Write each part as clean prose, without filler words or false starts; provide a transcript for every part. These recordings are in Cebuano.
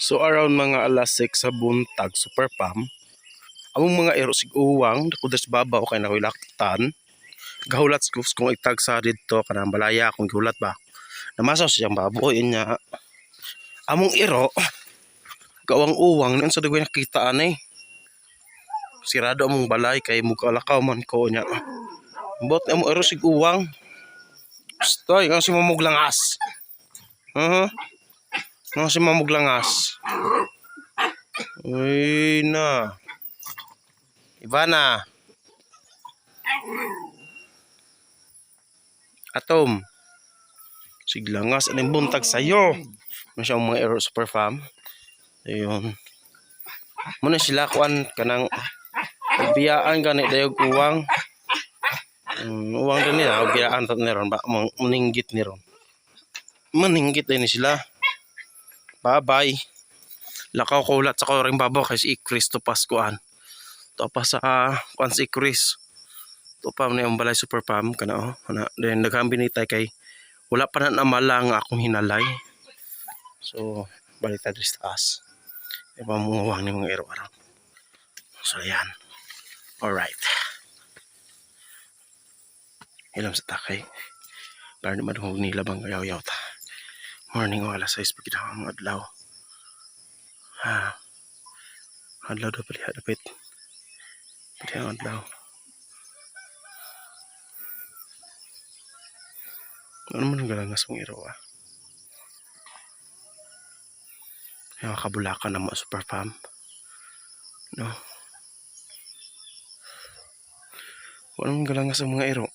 So around mga alas 6 sa buntag, super pam. Among mga iro sig uwang dako sa babaw kay nakoy laktan. Gahulat sa kung itag sa didto kanang balaya akong gihulat ba. Namasaw siyang baboy niya. Among iro gawang uwang niyon sa dagway nakita ani. Sirado among balay kay mukalakaw man ko niya. Bot among iro sig uwang. Stoy, nga si mamuglangas. Uh-huh. Nga si mamuglangas. Uy na. Ivana. Atom. Siglangas aning buntag sayo. Ano siya ang mga ero super fam. Ayun. Muna sila kuan kanang biyaan gani dayog uwang. Uwang din nila biyaan ta ni ron ba maninggit ni ron. Maninggit din ni sila. Bye-bye. Lakaw ko ulat sa koring babaw kay si Kristo Paskuan. To pa sa kuan si Chris. To pa man yung balay super pam kana oh. Kana then daghang binitay kay wala pa na namala nga akong hinalay. So balik ta diri sa taas. Iba mo ni mga ero aron. So ayan. Alright. Ilam sa takay. Para di madungog nila bang yaw-yaw ta. Morning o alas 6 pagkita ang adlaw. Ha. Adlaw daw pala dapit. Pali ang adlaw. Ano man ang galangas mong iro ah. Yung kabulakan na mga super fam. No. Wala man galangas ang mga iro.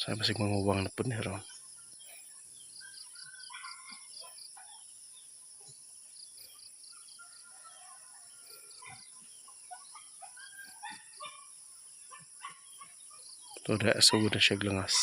Sa basig mga uwang na po ni ron. To da sugod na siya langas.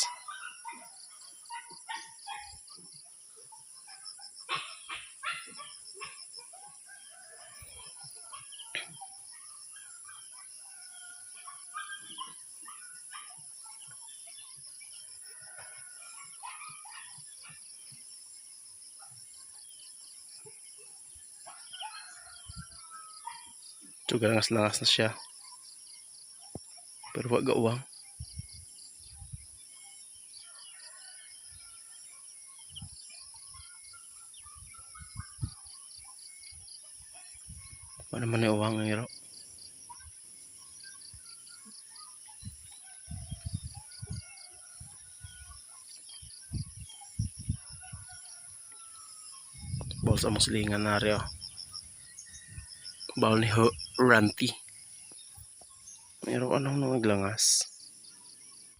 So galangas-langas na siya. Pero wag uwang. Wala man yung uwang ang iro. Bawal sa among silingan na rin oh. Bawal ni Ho Ranti. Meron ka nang naglangas.